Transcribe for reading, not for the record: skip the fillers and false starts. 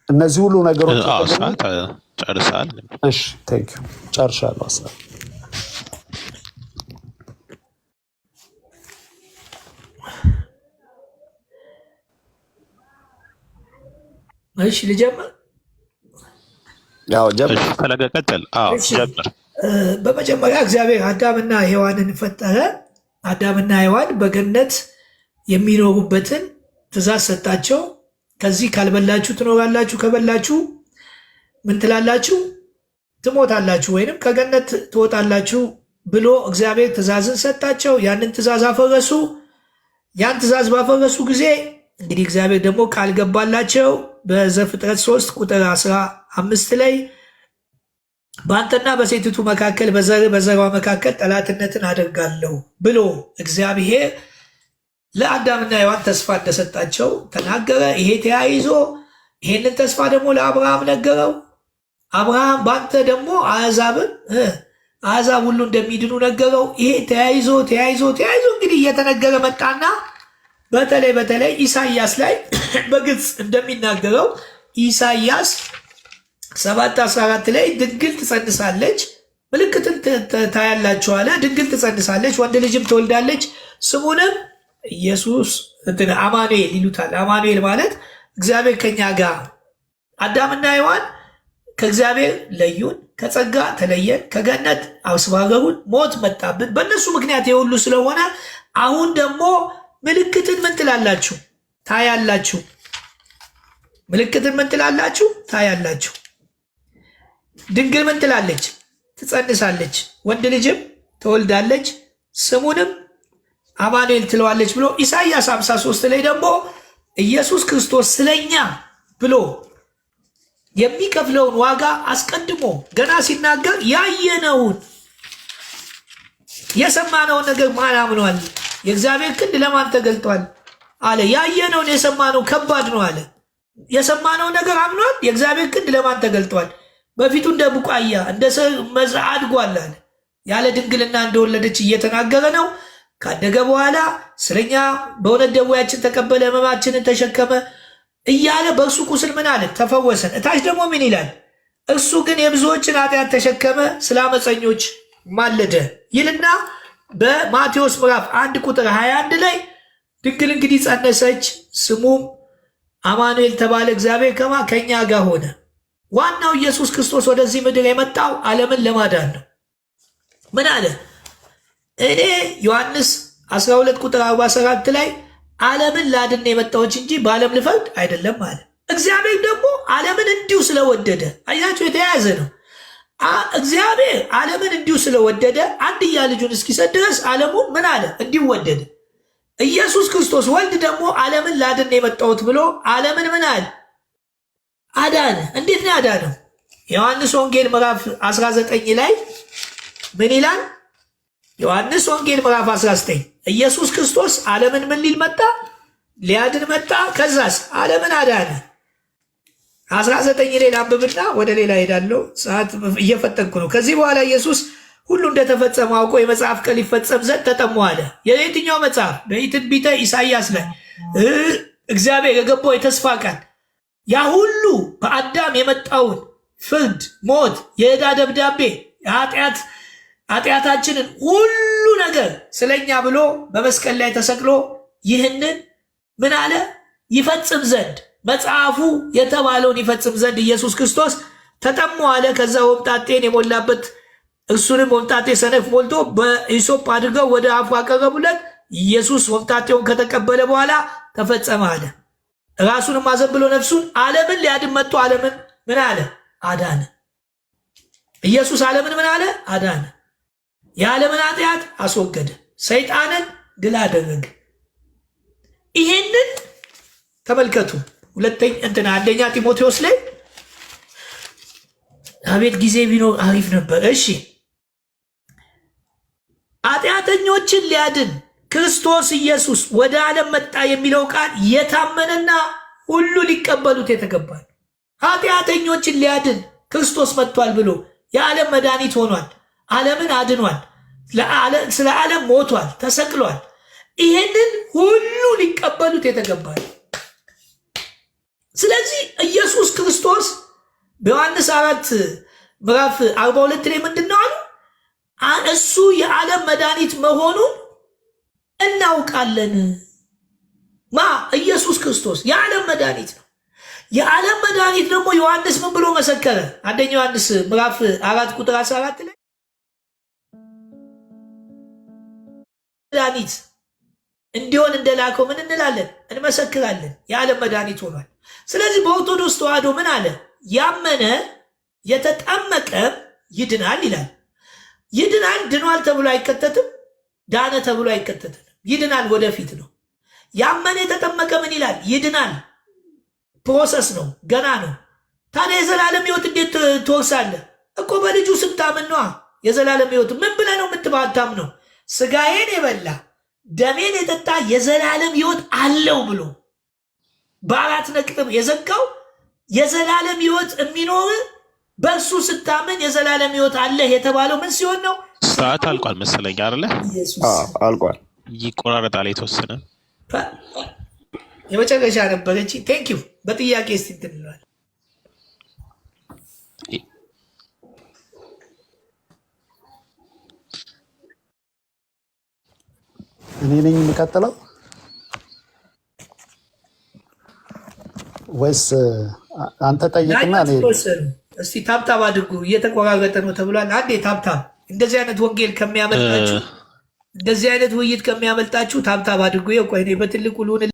እነዚህ ሁሉ ነገሮች ሰዓት ጨርሰሃል። እሺ thank you ጨርሻለሁ። ሀሳብ እሺ ልጀምር። ያው ጀምር። ፈለገ ቀጥል። አዎ ጀምር። በመጀመሪያ እግዚአብሔር አዳምና ሔዋንን ፈጠረ። አዳምና ሔዋን በገነት የሚኖሩበትን ትእዛዝ ሰጣቸው። ከዚህ ካልበላችሁ ትኖራላችሁ፣ ከበላችሁ ምን ትላላችሁ? ትሞታላችሁ ወይንም ከገነት ትወጣላችሁ ብሎ እግዚአብሔር ትእዛዝን ሰጣቸው። ያንን ትእዛዝ አፈረሱ። ያን ትእዛዝ ባፈረሱ ጊዜ እንግዲህ እግዚአብሔር ደግሞ ቃል ገባላቸው። በዘፍጥረት 3 ቁጥር 15 ላይ በአንተና በሴቲቱ መካከል በዘር በዘሯ መካከል ጠላትነትን አደርጋለሁ ብሎ እግዚአብሔር ለአዳምና ሔዋን ተስፋ እንደሰጣቸው ተናገረ። ይሄ ተያይዞ ይሄንን ተስፋ ደግሞ ለአብርሃም ነገረው። አብርሃም በአንተ ደግሞ አሕዛብን አሕዛብ ሁሉ እንደሚድኑ ነገረው። ይሄ ተያይዞ ተያይዞ ተያይዞ እንግዲህ እየተነገረ መጣና በተለይ በተለይ ኢሳይያስ ላይ በግልጽ እንደሚናገረው ኢሳይያስ 7:14 ላይ ድንግል ትጸንሳለች፣ ምልክትን ታያላችሁ አለ። ድንግል ትጸንሳለች፣ ወንድ ልጅም ትወልዳለች፣ ስሙንም ኢየሱስ እንትን አማኑኤል ይሉታል። አማኑኤል ማለት እግዚአብሔር ከኛ ጋር። አዳምና ሔዋን ከእግዚአብሔር ለዩን፣ ከጸጋ ተለየን፣ ከገነት አስባረሩን፣ ሞት መጣብን። በእነሱ ምክንያት የሁሉ ስለሆነ አሁን ደግሞ ምልክትን ምን ትላላችሁ? ታያላችሁ። ምልክትን ምን ትላላችሁ? ታያላችሁ። ድንግል ምን ትላለች? ትጸንሳለች፣ ወንድ ልጅም ትወልዳለች፣ ስሙንም አማኑኤል ትለዋለች ብሎ ኢሳይያስ 53 ላይ ደግሞ ኢየሱስ ክርስቶስ ስለኛ ብሎ የሚከፍለውን ዋጋ አስቀድሞ ገና ሲናገር ያየነውን የሰማነውን ነገር ማን አምኗል? የእግዚአብሔር ክንድ ለማን ተገልጧል አለ። ያየነውን የሰማነው ከባድ ነው አለ። የሰማነውን ነገር አምኗል። የእግዚአብሔር ክንድ ለማን ተገልጧል? በፊቱ እንደ ቡቃያ እንደ ስር መዝራ አድጓል አለ። ያለ ድንግልና እንደወለደች እየተናገረ ነው። ካደገ በኋላ ስለኛ በእውነት ደዌያችን ተቀበለ፣ ሕመማችንን ተሸከመ እያለ በእርሱ ቁስል ምን አለ? ተፈወሰን። እታች ደግሞ ምን ይላል? እርሱ ግን የብዙዎችን ኃጢአት ተሸከመ፣ ስለ አመፀኞች ማለደ ይልና በማቴዎስ ምዕራፍ 1 ቁጥር 21 ላይ ድንግል እንግዲህ ጸነሰች፣ ስሙም አማኑኤል ተባለ፣ እግዚአብሔር ከማ ከኛ ጋር ሆነ። ዋናው ኢየሱስ ክርስቶስ ወደዚህ ምድር የመጣው ዓለምን ለማዳን ነው። ምን አለ? እኔ ዮሐንስ 12 ቁጥር 47 ላይ ዓለምን ላድን የመጣሁት እንጂ በዓለም ልፈርድ አይደለም አለ። እግዚአብሔር ደግሞ ዓለምን እንዲሁ ስለወደደ፣ አያችሁ የተያያዘ ነው። እግዚአብሔር ዓለምን እንዲሁ ስለወደደ አንድያ ልጁን እስኪሰጥ ድረስ ዓለሙን ምን አለ? እንዲሁ ወደደ። ኢየሱስ ክርስቶስ ወልድ ደግሞ ዓለምን ላድን የመጣሁት ብሎ ዓለምን ምን አለ? አዳነ። እንዴት ነው ያዳነው? ዮሐንስ ወንጌል ምዕራፍ 19 ላይ ምን ይላል? ዮሐንስ ወንጌል ምዕራፍ 19 ኢየሱስ ክርስቶስ ዓለምን ምን ሊል መጣ? ሊያድን መጣ። ከዛስ ዓለምን አዳነ። 19 ላይ ላንብብና ወደ ሌላ ሄዳለሁ። ሰዓት እየፈጠንኩ ነው። ከዚህ በኋላ ኢየሱስ ሁሉ እንደተፈጸመ አውቆ የመጽሐፍ ቃል ይፈጸም ዘንድ ተጠሙ አለ። የየትኛው መጽሐፍ? በትንቢተ ኢሳይያስ ላይ እግዚአብሔር የገባው የተስፋ ቃል ያ ሁሉ በአዳም የመጣውን ፍርድ፣ ሞት፣ የዕዳ ደብዳቤ፣ ኃጢአታችንን ሁሉ ነገር ስለኛ ብሎ በመስቀል ላይ ተሰቅሎ ይህንን ምን አለ? ይፈጽም ዘንድ መጽሐፉ የተባለውን ይፈጽም ዘንድ ኢየሱስ ክርስቶስ ተጠሙ አለ። ከዛ ወምጣጤን የሞላበት እሱንም ወምጣጤ ሰነፍ ሞልቶ በኢሶጵ አድርገው ወደ አፉ አቀረቡለት። ኢየሱስ ወምጣጤውን ከተቀበለ በኋላ ተፈጸመ አለ። ራሱንም አዘንብሎ ነፍሱን ዓለምን ሊያድን መጥቶ ዓለምን ምን አለ? አዳነ። ኢየሱስ ዓለምን ምን አለ? አዳነ። የዓለምን ኃጢአት አስወገደ። ሰይጣንን ድል አደረገ። ይሄንን ተመልከቱ። ሁለተኛ እንትና አንደኛ ጢሞቴዎስ ላይ አቤት ጊዜ ቢኖር አሪፍ ነበር። እሺ ኃጢአተኞችን ሊያድን ክርስቶስ ኢየሱስ ወደ ዓለም መጣ የሚለው ቃል የታመነና ሁሉ ሊቀበሉት የተገባ ነው። ኃጢአተኞችን ሊያድን ክርስቶስ መጥቷል ብሎ የዓለም መድኃኒት ሆኗል። ዓለምን አድኗል። ስለ ዓለም ሞቷል፣ ተሰቅሏል። ይሄንን ሁሉ ሊቀበሉት የተገባ ነው። ስለዚህ ኢየሱስ ክርስቶስ በዮሐንስ 4 ምዕራፍ 42 ላይ ምንድን ነው አሉ? እሱ የዓለም መድኃኒት መሆኑን እናውቃለን። ማ ኢየሱስ ክርስቶስ የዓለም መድኃኒት ነው። የዓለም መድኃኒት ደግሞ ዮሐንስ ምን ብሎ መሰከረ? አንደኛ ዮሐንስ ምዕራፍ 4 ቁጥር 14 ላይ መድኃኒት እንዲሆን እንደላከው ምን እንላለን? እንመሰክራለን። የዓለም መድኃኒት ሆኗል። ስለዚህ በኦርቶዶክስ ተዋሕዶ ምን አለ? ያመነ የተጠመቀ ይድናል ይላል። ይድናል ድኗል ተብሎ አይከተትም። ዳነ ተብሎ አይከተትም። ይድናል ወደፊት ነው። ያመነ የተጠመቀ ምን ይላል? ይድናል። Process ነው፣ ገና ነው። ታዲያ የዘላለም ሕይወት እንዴት ትወርሳለህ? እኮ በልጁ ስታምን ነዋ። የዘላለም ሕይወት ምን ብለህ ነው የምትባታም ነው? ስጋዬን የበላ ደሜን የጠጣ የዘላለም ሕይወት አለው ብሎ በአራት ነጥብ የዘጋው የዘላለም ሕይወት የሚኖር በእርሱ ስታምን የዘላለም ሕይወት አለህ የተባለው ምን ሲሆን ነው? ሰዓት አልቋል መሰለኝ አይደለ? ኢየሱስ አልቋል። ይቆራረጣል የተወሰነ። የመጨረሻ ነበረች። Thank you። በጥያቄ እስቲ እንትን እንለዋለን። እኔ ነኝ የምቀጥለው ወይስ አንተ ጠይቅና እኔ ተወሰኑ። እስቲ tap tap አድርጉ። እየተቆራረጠ ነው ተብሏል። አንዴ tap tap። እንደዚህ አይነት ወንጌል ከሚያመልጣችሁ፣ እንደዚህ አይነት ውይይት ከሚያመልጣችሁ tap tap አድርጉ። ይኸው ቆይ እኔ በትልቁ ልሁን።